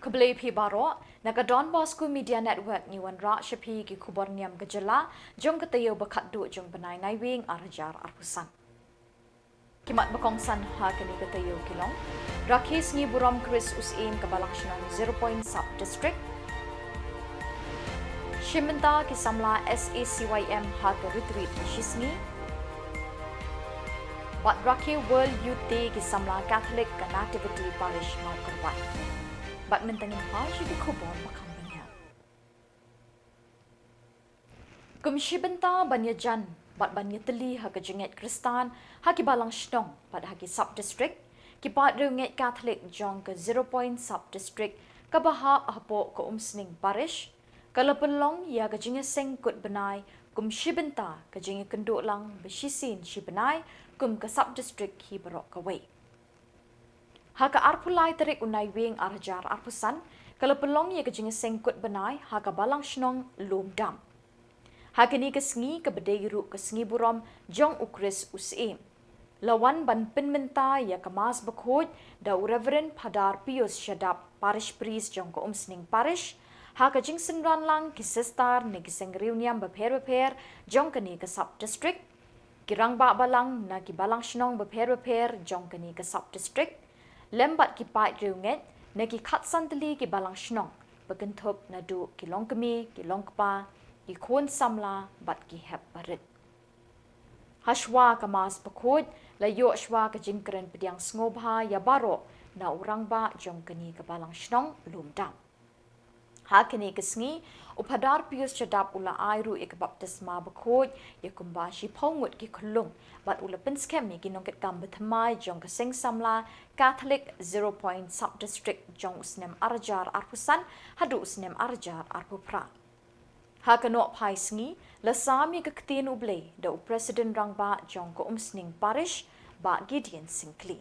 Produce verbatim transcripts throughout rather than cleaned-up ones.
Khublei phi baroh, na ka Don Bosco Media Network ngi wanrah sha phi ki khubor niam ka jylla, jong ka taïew ba khatduh jong u bnai Naiwieng ar hajar arphew san. Ki mat ba kongsan ha kane ka taïew ki long: Rakhe sngi burom Khrist u Syiem ka Balang Shnong zero point sub district. Shim bynta ki samla S A C Y M ha ka retreat shisngi. Bad rakhe World Youth Day ki samla Catholic ka Nativity Parish Mawkyrwat. Bad mynta ngin phai sha ki khubor ba kham bniah. Kum shi bynta ban ïajan bad ban ïatylli ha ka jingngeit Khristan ha ki Balang Shnong bad ha ki sub district, ki paid riewngeit Catholic jong ka zero point sub district kaba hap hapoh ka Umsning Parish, ka la pynlong ïa ka jingïaseng kut bnai kum shi bynta ka jingïakynduh lang ba shisien shi bnai kum ka sub district hi baroh kawei. Ha ka arphew lai tarik u Naiwieng ar hajar arphew san, ka la pynlong ïa ka jingïaseng kut bnai ha ka Balang Shnong Lumdam. Ha kane ka sngi kaba dei ruh ka sngi burom jong u Khrist u Syiem, la wan ban pynmynta ïa ka Mass bakhuid da u Reverend Phadar Pius Shadap, Parish Priest jong ka Umsning Parish, ha ka jingsynran lang ki sister ne ki seng riewniam bapher bapher jong kane ka sub district, ki rangbah balang na ki Balang Shnong bapher bapher jong kane ka sub district, lem bad ki paid riewngeit na ki khatsan tylli ki Balang Shnong, ba kynthup naduh ki longkmie, ki longkpa, ki khun samla bad ki hep barit. Hashwa ka Mass bakhuid, la ïoh shwa ka jingkren pdiang sngewbha ïa baroh na u rangbah jong kane ka Balang Shnong Lumdam. Ha kane ka sngi, u Phadar Pius Shadap u la ai ruh ïa ka baptisma bakhuid ïa kumba shiphew ngut ki khyllung, bad u la pynskhem ïa ki nongkitkam bathymmai jong ka seng samla Catholic zero point sub district jong u snem ar hajar arphew san haduh u snem ar hajar arphew phra. Ha ka nohphai sngi, la sam ïa ka ktien U Blei da u President Rangbah jong ka Umsning Parish, Bah Gideon Syngkli.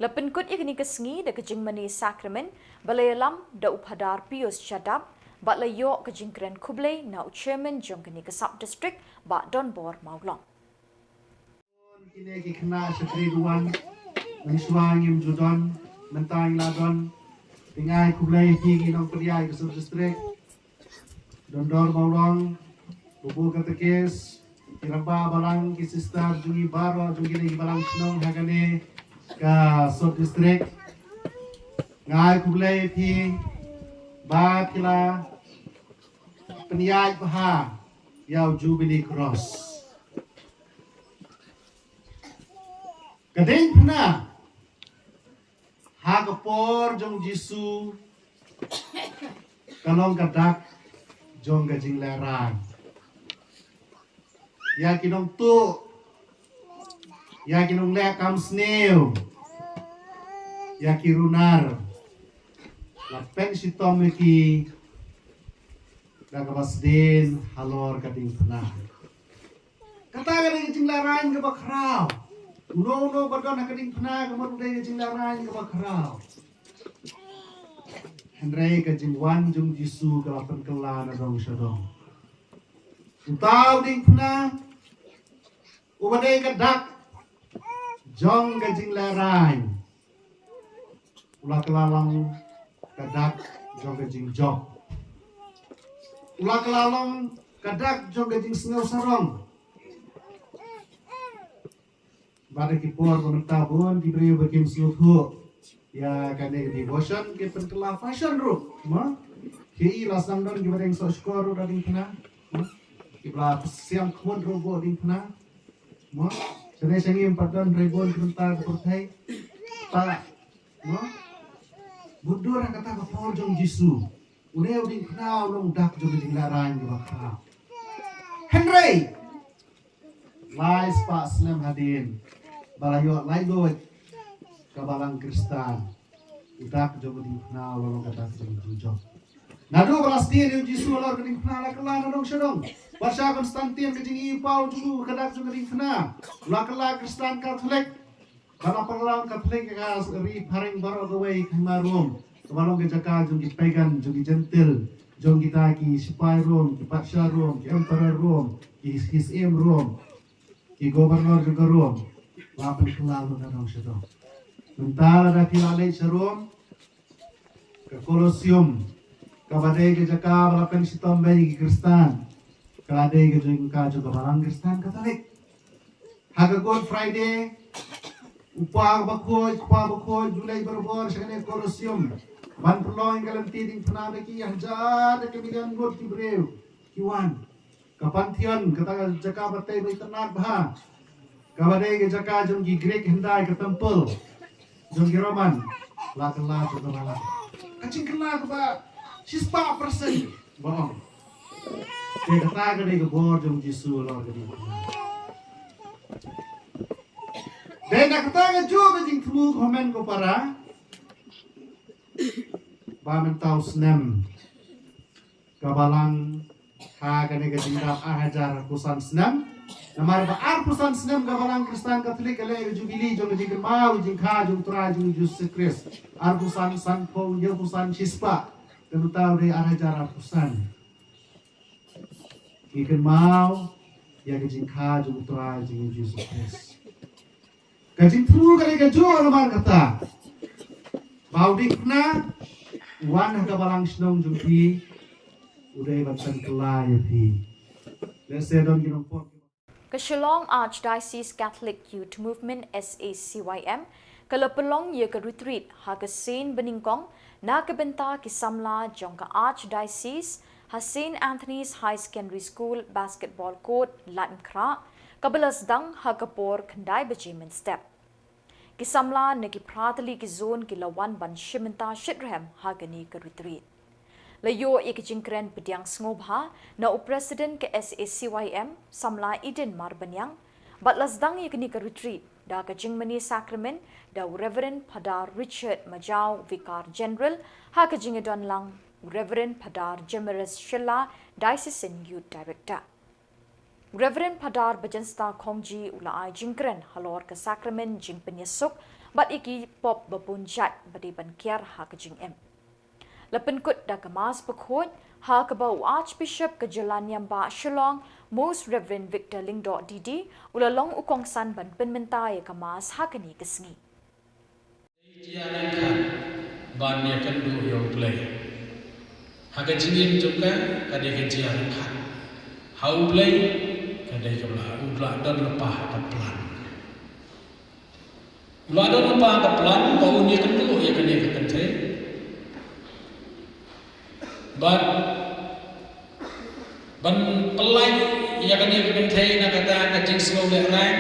La pynkut ïa kane ka sngi da ka jingmane sakramen ba la ïalam da u Phadar Pius Shadap, bad la ïoh ka jingkren khublei na u Chairman jong kane ka sub district, Bah Donbor Mawlong. Kine ki khynnah sha grade one, mynshuwa ngim ju don, mynta ngi la don. Te nga ai khublei ïa ki nongpynïaid ka sub district, Donbor Mawlong, Babu Katekis, ki rangbah balang, ki sister jong ngi baroh jong kine ki Balang Shnong ha kane ka sub district. Nga ai khublei ïa phi ba phi la pynïaid bha ïa u Jubilee Cross. Ka diengphna ha ka por jong u Jisu ka long ka dak jong ka jinglehrain. Ïa ki nongtuh, ïa ki nongleh kam sniew, ïa ki runar, la pynshitom ïa ki da kaba sdien halor ka diengphna. Kata ka dei ka jinglehrain kaba khraw. Uno uno ba don ha ka diengphna ka mut u dei ka jinglehrain kaba khraw. Hynrei ka jingwan jong u Jisu ka la pynkylla na dong sha dong. Uta u diengphna uba dei ka dak jong ka jinglehrain, u la kylla long ka dak jong ka jingjop. U la kylla long ka dak jong ka jingsngew sarong. Bad ha ki por ba mynta bun ki briew ba kim sngewthuh ïa kane ka devotion ki pynkylla fashion ruh, mo? Ki la sdang don kiba dang soh shkor ruh da diengphna, mo? Kiba la siang khmut ruh bad diengphna, mo? Shane sha ngi ym pat don, hynrei bun ki mynta ka pyrthei. Ta, mo? Bud dur ha kata ka por jong u Jisu. Une u diengphna u long dak jong ka jinglehrain kaba khraw. Hynrei lai spah snem hadien ba la ïoh laitluid ka Balang Khristan, u dak jong u diengphna u la long ka dak jong u jingjop. Naduh ba la sdien ïa u Jisu halor ka diengphna la kylla na dong sha dong. Bad sha Constantine ka jingïohi paw jong u, ka dak jong ka diengphna u la kylla Khristan Katholik. Ka la pynkylla Katholik ha ka ri phareng baroh kawei, ka hima Rom, kaba long ka jaka jong ki pagan, jong ki Jentil, jong kita ki sipai Rom, ki patsha Rom, ki emperor Rom, ki, ki syiem Rom, ki governor jong ka Rom. La pynkylla lut na dong sha dong. Mynta lada phi la leit sha Rom, Ka Colosseum, kaba dei ka jaka ba la pynshitom bha ïa ki Khristan, ka la dei ka jingkha jong ka Balang Khristan Katholik. Ha ka Good Friday, u Pa Bakhuid, u Kpa Bakhuid, u leit barabor sha kane ka Colosseum ban pynlong ïa ka lynti diengphna, da ki hajar, da ki million ngut ki briew ki wan. Ka Pantheon, kata ka jaka ba tei ba itynnad bha, kaba dei ka jaka jong ki Greek hyndai, ka temple jong ki Roman, la kylla jong ka Balang. Ka jingkylla kaba shispah persen ba ong. Te kata ka dei ka bor jong Jisu halor kane ka duniya. Dei na kata ka juh ka jingthmu, ko hynmen ko para, ba mynta u snem ka Balang, ha kane ka jingdap ar hajar arphew san snem. Namar ba arphew san snem ka Balang Khristan Katholik ka leh ka jubili jong ka jingkynmaw jingkha jong u Trai jong ngi Jisu Khrist. Arphew san, sanphew, hynñiewphew san, shispah. Te mynta u dei ar hajar arphew san. Ngi kynmaw ïa ka jingkha jong u Trai jong ngi Jisu Khrist. Ka jingthmu ka dei ka jur namar kata, ba u diengphna u wan ha ka balang shnong jong phi, u dei ban pynkylla ïa phi. Lehse don ki nongpop. Ka Shillong Archdiocese Catholic Youth Movement, S A C Y M, ka la pynlong ïa ka retreat ha ka sien banyngkong na ka bynta ki samla jong ka Archdiocese ha Saint Anthony's High Secondary School Basketball Court, Laitumkhrah, kaba la sdang ha ka por khyndai baje mynstep. Ki samla na ki phra tylli ki zone ki la wan ban shim bynta shitrhem ha kane ka retreat. La ïoh ïa ka jingkren pdiang sngewbha na u President ka S A C Y M, samla Eden Marbaniang, bad la sdang ïa kane ka retreat da ka jingmane sakramen da u Reverend Phadar Richard Majaw, Vicar General ha ka jingïadon lang u Reverend Phadar Jimaris Shylla, Diocesan Youth Director. U Reverend Phadar Bajanstha Khongji u la ai jingkren halor ka sakramen jingpynïasuk bad ïa ki pop ba bun jait ba dei ban kiar ha ka jingim. La pynkut da ka Mass bakhuid, ha kaba u Archbishop ka jylla niambah Shillong, Most Reverend Victor Lyngdoh D D, u la long u kongsan ban pynmynta ïa ka Mass ha kane ka sngi. Jia ryngkat ban ïakynduh ïa U Blei. Ha ka jingim jong ka, ka dei ka jia ryngkat ha U Blei, ka dei kaba u la don lypa ha ka plan. U la don lypa ha ka plan ba un ïakynduh ïa kane ka kynthei. Bad ban pynlait ïa kane ka kynthei na kata ka jingsngew lehraiñ,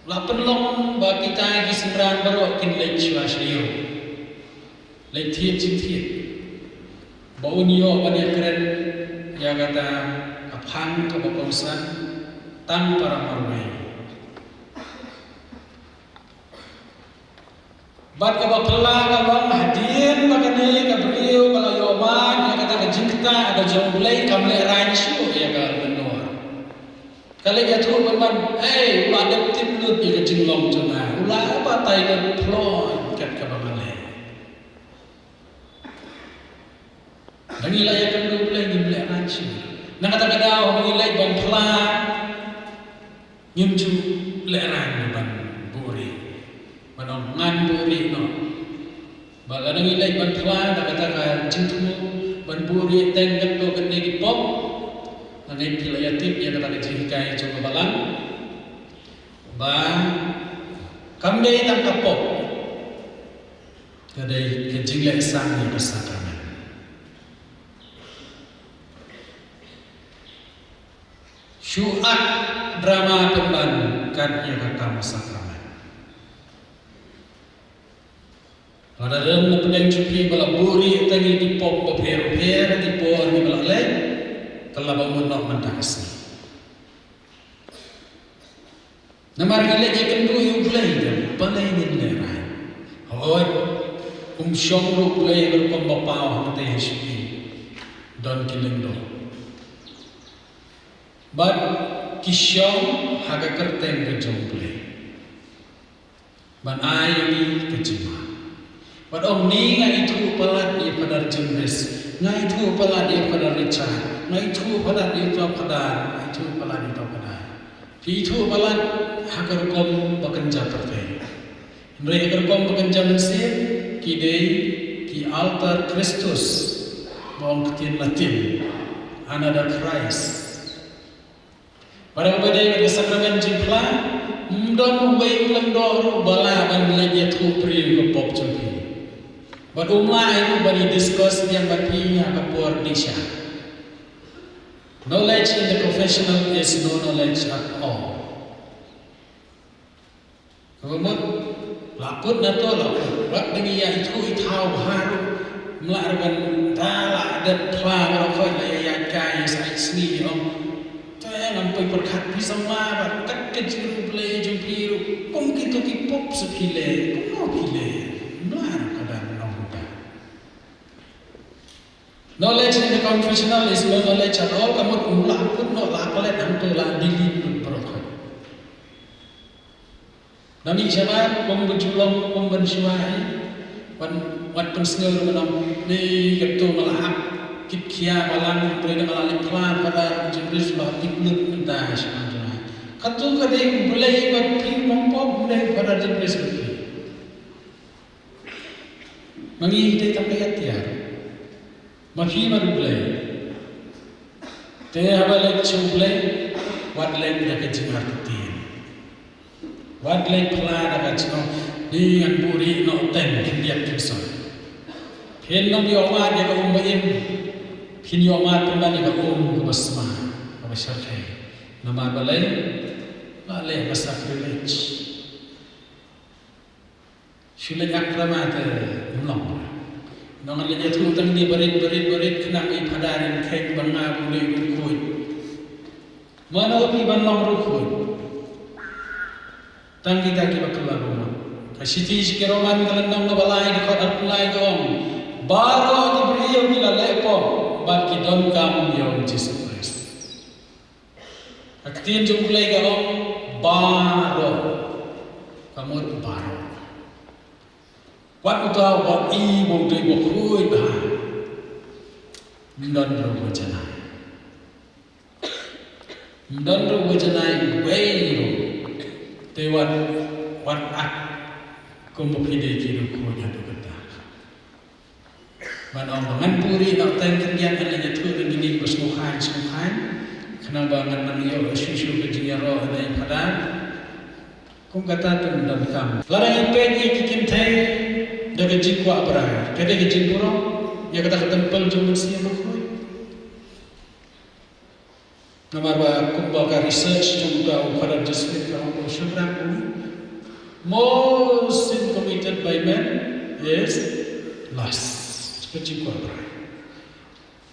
la pynlong ba kita ki synran baroh kin leit shuwa sha ïew, leit thied jingthied, ba un ïoh ban ïakren ïa kata ka phang kaba kongsan tang para marwei. Bad kaba phylla ka long, hadien ba kane ka briew ka la ïoh mad ïa kata ka jingktah ka jong U Blei, kam lehraiñ shuh ïa ka Lenor. Ka leit ïathuh ban ban, ei, u la dep tip lut ïa ka jinglong jong nga, u la batai lut phlong kat kaba nga leh. Ba ngi la ïakynduh U Blei ngim lehraiñ shuh. Na kata ka daw ba ngi leit ban phylla, ngim ju lehraiñ ban buhrieh. Ban ong ngan buhrieh noh. Ba lada ngi leit ban phylla da kata ka jingthmu ban buhrieh teng katto katne ki pop, nga ngeit phi la ïatip ïa kata ka jinghikai jong ka balang. Ba kam dei tang ka pop, ka dei ka jingleh sang ïa ka sakramen. Shu act drama pynban kat ïa ka kam sakramen. Lada don na pdeng jong phi ba la buhrieh tang ïa ki pop bapher bapher ha ki por kiba la leit, ka la bamut noh mynta ka sngi. Namar ngi leit ïakynduh ïa U Blei, balei ngin lehraiñ? Hooid, kum shong ruh U Blei ha ka rukom ba paw, ha kata hi shuki don ki lyngdoh. Bad ki shong ha ka kyrteng ka jong U Blei ban ai ïa ngi ka jingma. Bad ong, ni nga ithuh palat ïa Phadar Jimaris, nga ithuh palat ïa Phadar Richard, nga ithuh palat ïa uta u Phadar, nga ithuh palat ïa uta u Phadar. Phi ithuh palat ha ka rukom ba kynja pyrthei. Hynrei ha ka rukom ba kynja mynsiem, ki dei Alter Christus, ba ong ktien Latin, another Christ. Bad haba dei bad ka sakramen jingphla, ym don uwei u lyngdoh ruh ba lah ban leit ïathuh briew ïa ka pop jong phi. Bad um lah ruh ban ïa discuss biang bad phi ha ka por dih sha. Knowledge in the confessional is no knowledge at all. Kaba mut, la put na to, la put. Wat dang ïa ithuh ithaw bha ruh. Ym lah ruh ban da la dep phla baroh khoit la ïa ïaid kai ïa sa ïa sngi ïa ong. To ïa ngam poi pyrkhat phi samla bad kat ka jingru Blei jong phi ruh. Kum kito ki pop sa phi leh, kumno phi leh. Ym lah ruh ka dang ong ruh ba. Knowledge in the confessional is no knowledge at all, ka mut ym lah put noh la klet hangto la delete lut baroh khoit. Nami shabar, kum ba ju long, kum ban shuwa hi, ban wat pynsngew ruh nong, ni kato ma la hap, kit khia balang, Blei da ma la leh phla, Father Jeffries ba tip lut mynta shabar jong hi. Kato ka dei Blei ba phi mong pop, Blei Father Jeffries ba phi. Ma ngi dei tang ka ïatiar. Ma phi ma U Blei. Te haba leit sha U Blei, wat leit da ka jingartatien. Wat leit phla da ka jingong, ni ngan buhrieh noh teng khyndiat khynsoh. Phin ym ïoh mad ïa ka um ba im. Phin ïoh mad pynban ïa ka um kaba sma, kaba shyrkhei. Namar balei? Ba leh ba sacrilege. Shu leit akrama te ym long. Nong leit ïathuh tang ni barit, barit, barit, khnang i Phadar in kheiñ ba nga u dei u khuid. Mano phi ban long ruh khuid? Tang kita kiba kylla ba mut. Ka shithi sha ki Roman ka lynnong kaba lai dkhot arphew lai ka ong, baroh ki briew ki la leh pop bad ki donkam ïa u Jisu Khrist. Ka ktien jong U Blei ka ong baroh. Ka mut baroh. Wat uta uba i ba u dei uba khuid bha. Ym don ruh uba janai. Ym don ruh uba janai uwei ruh. Te wat, wat act kumba phi dei ki riewkhuid haduh katta. Ban ong ba ngan buhrieh noh teng khyndiat, ngan leit ïathuh da kine kiba sngewkhan sngewkhan. Khnang ba ngan nang ïoh shuh shuh ka jingïaroh na i Phadar. Kum kata te ym donkam. Lada ngi peit ïa ki kynthei da ka jingkwah brai, ka dei ka jingburom ïa kata ka templ jong u Mynsiem Bakhuid. Namar ba kumba ka research jong uta u Father Jesuit ka ong ba u shynrang u, most sin committed by men is lust. Ka jingkwah brai.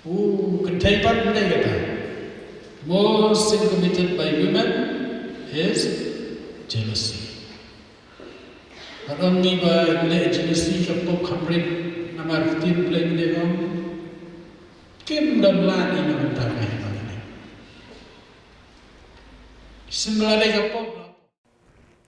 U kynthei pat ym dei kata. Most sin committed by women is jealousy. Ka ong ngi ba leh jealousy ka pop kham rit namar ktien Blei mynne ong. Kim don lad ïa nga mynta ka hi ba mynne. Sngewbha leh ka pop.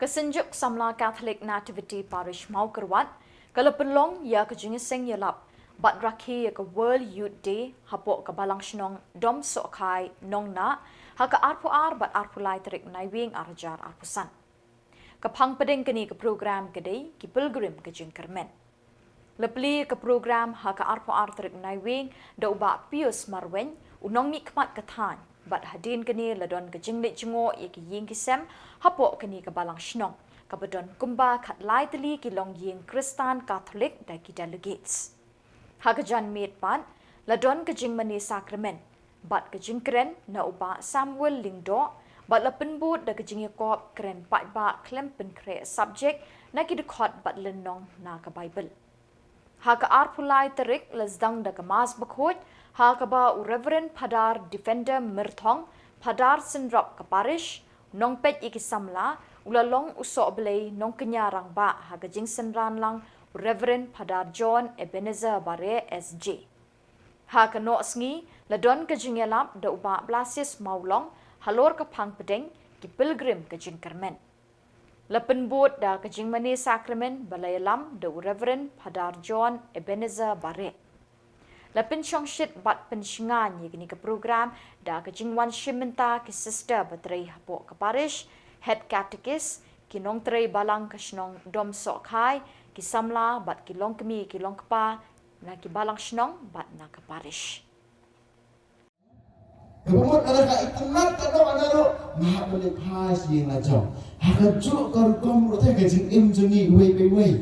Ka Synjuk Samla Catholic Nativity Parish Mawkyrwat ka la pynlong ïa ka jingïaseng ïalap bad rakhe ïa ka World Youth Day hapoh ka Balang Shnong Domsohkhai Nongnah ha ka arphew ar bad arphew lai tarik Naiwieng arhajar arphew san. Ka phang pdeng kane ka program ka dei ki pilgrim ka jingkyrmen. La plie ka program ha ka arphew ar tarik Naiwieng da u Bah Pius Marwein, u nongmihkhmat ka thaiñ, bad hadien kane la don ka jingleit jngoh ïa ki ïing ki sem hapoh kane ka Balang Shnong, kaba don kumba khatlai tylli ki longïing Khristan Katholik da ki delegates. Ha ka janmiet pat la don ka jingmane sakramen bad ka jingkren na u Bah Samuel Lyngdoh, bad la pynbud da ka jingïakop kren paidbah khlem pynkhreh subject na ki dkhot bad lynnong na ka Baibl. Ha ka arphew lai tarik la sdang da ka Mass Bakhuid, ha kaba u Reverend Phadar Defender Myrthong, Phadar synrop ka parish, nongpeit ïa ki samla, u la long u sohblei nongkñia rangbah ha ka jingsynran lang u Reverend Phadar John Ebenezer Bareh S J. Ha ka nohsngi la don ka jingïalap da u Bah Blasius Mawlong halor ka phang pdeng ki pilgrim ka jingkyrmen. La pynbud da ka jingmane sakramen ba la ïalam da u Reverend Phadar John Ebenezer Bareh. La pynshongshit bad pynshngaiñ ïa kane ka program da ka jingwan shim bynta ki sister ba trei hapoh ka parish, head catechist, ki nongtrei balang ka shnong Domsohkhai, ki samla bad ki longkmie ki longkpa na ki balang shnong bad na ka parish. Kaba mut lada ka itynnad ka doh na ruh, nga hap ban leit phai sha ïing la jong. Ha kajuh ka rukom ruh te ka jingim jong ngi uwei pa uwei.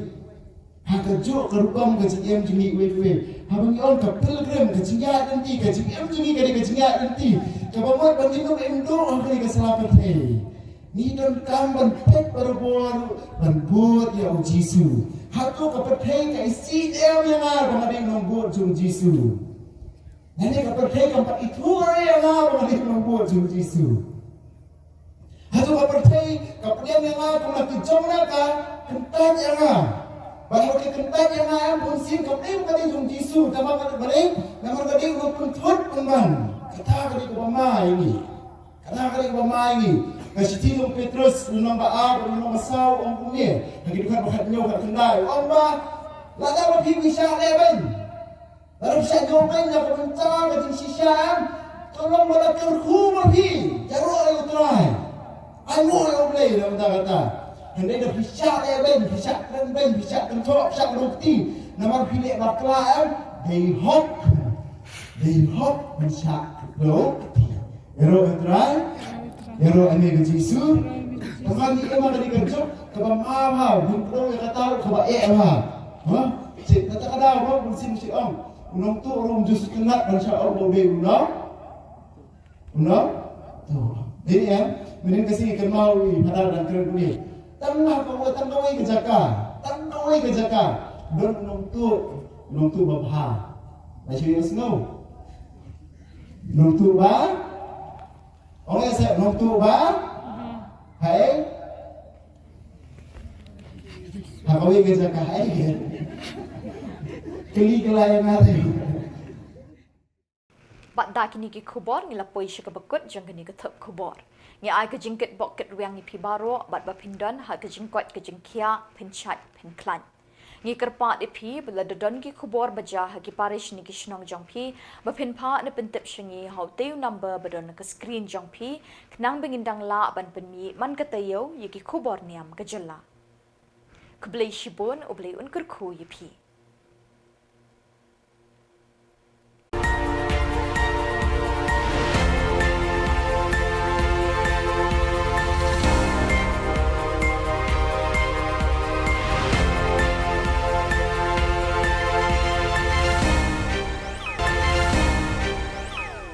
Ha kajuh ka rukom ka jingim jong ngi uwei pa uwei. Haba ngi ong ka pilgrim, ka jingïaid lynti, ka jingim jong ngi ka dei ka jingïaid lynti. Kaba mut ba ngin ym im duh ha kane ka sla pyrthei, ngi donkam ban peit barabor, ban bud ïa u Jisu. Hato ka pyrthei ka isih em ïa nga ba nga dei u nongbud jong u Jisu? Lane ka pyrthei kam pat ithuh ïa nga ba nga dei u nongbud jong u Jisu? Hato ka pyrthei ka pdiang ïa nga kumba ki jong nga ka kyntait ïa nga? Bad haba ki kyntait ïa nga em, bunsien kam dei ba nga dei jong u Jisu, tangba ka dei, namar ka dei u nongpynthut pynban. Kata ka dei kaba ma ïa ngi. Kata ka dei kaba ma ïa ngi. Ka shithi jong u Petrus, lynnong ba ar, lynnong ba saw, ong kumne. Ha ki dkhot ba khathynñiew, khatkhyndai, ong ba lada ba phi, phi shah lehbeiñ, lada phi shah ñiewbeiñ na ka bynta ka jingshisha, to long ba la kyrkhu ma phi. Jaroh ïa U Trai, ainguh ïa U Blei na ka bynta kata. Hynrei lada phi shah lehbeiñ, phi shah krenbeiñ, phi shah kynthoh, phi shah kdew kti, namar phi leh bakla em, dei hok, dei hok ban shah kdew kti. Ïaroh ïa U Trai, ïaroh ïa me ko Jisu. Tangba ngi im ha kane ka juk kaba ma bha, bun kdew ïa kata ruh kaba eh bha. Ha? Check kata ka daw ba bun sien shu ong, u nongtuh ruh um ju sngewtynnat ban shah ong ba u dei u nong, u nongtuh. Dei em, mynhynnin ka sngi kynmaw i Phadar dang kren kumne. Tang ha kawei, tang kawei ka jaka, tang kawei ka jaka don u nongtuh, u nongtuh ba bha. Ba shu ïohsngew. Nongtuh ba? Ong ïa seh, nongtuh ba? Hai? Ha kawei ka jaka, hai. Kylli kylla ïa nga te. Bad da kine ki khubor ngi la poi sha kaba kut jong kane ka thep khubor. Ngi ai ka jingkitbok kitrwiang ïa phi baroh bad ba phin don ha ka jingkoit ka jingkhiah, phin shait phin khlaiñ. Ngi kyrpad ïa phi ba lada don ki khubor ba jia ha ki parish ne ki shnong jong phi, ba phin phah ne pyntip sha ngi ha utei u number ba don ha ka screen jong phi, khnang ba ngin dang lah ban pynmih man ka taïew ïa ki khubor niam ka jylla. Khublei shibun, U Blei un kyrkhu ïa phi.